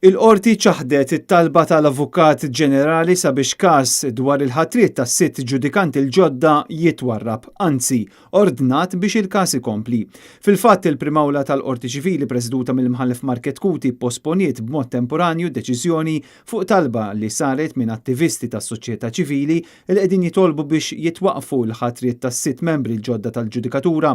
Il-Qorti ċaħdet it-talba tal-Avukat Ġenerali sabiex każ dwar il-ħatriet tas-sitt ġudikanti l-ġodda jitwarrab, anzi, ordnat biex il-każ ikompli. Fil-fatt, il-Prim'Awla tal-Qorti Ċivili preseduta mill-Imħallef Market Kuti posponiet b'mod temporanju deċiżjoni fuq talba li saret minn attivisti tas-soċjetà ċivili li qegħdin jitolbu biex jitwaqqfu l-ħatriet tas-sitt membri l-ġodda tal-ġudikatura,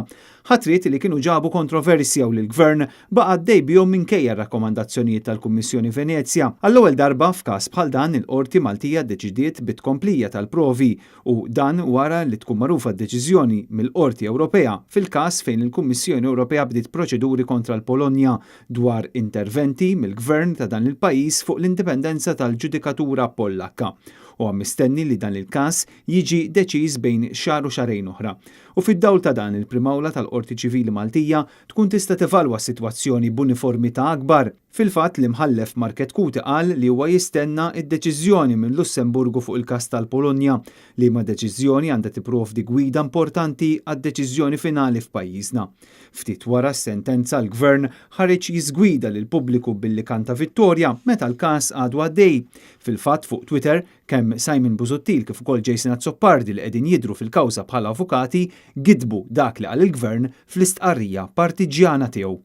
ħatriet li kienu ġabu kontroversja u li l-Gvern baqa' għaddej bihom minkejja r-rakkomandazzjonijiet tal-Kummissjoni Venezja. Għall-ewwel darba f'każ bħal dan il-Qorti Maltija ddeċidiet bit-tkomplija tal-provi u dan wara li tkun magħrufa d-deċiżjoni mill-Qorti Ewropea fil-każ fejn il-Kummissjoni Ewropea bdiet proċeduri kontra l-Polonja dwar interventi mill-Gvern ta' dan il-pajjiż fuq l-indipendenza tal-ġudikatura Pollakka. Huwa mistenni li dan il-każ jiġi deċiż bejn xahar u xahrejn oħra. U fid-dawl ta' dan il-Prim'Awla tal-Qorti Ċivili Maltija tkun tista' tevalwa s-sitwazzjoni b'uniformità akbar. Fil-fatt, l-Imħallef Market Kuti qal li huwa jistenna d-deċiżjoni minn Lussemburgu fuq il-każ tal-Polonja, liema deċiżjoni għandha tipprovdi gwida importanti għad-deċiżjoni finali f'pajjiżna. Ftit wara s-sentenza l-Gvern ħareġ jiżgwida lill-pubbliku billi kanta vittorja meta l-każ għadu għaddej. Fil-fatt fuq Twitter, kemm Simon Busuttil kif ukoll Jason Azzopardi li qegħdin jidhru fil-kawża bħala avukati gidbu dak li qal il-Gvern fl-istqarrija partiġġjana tiegħu.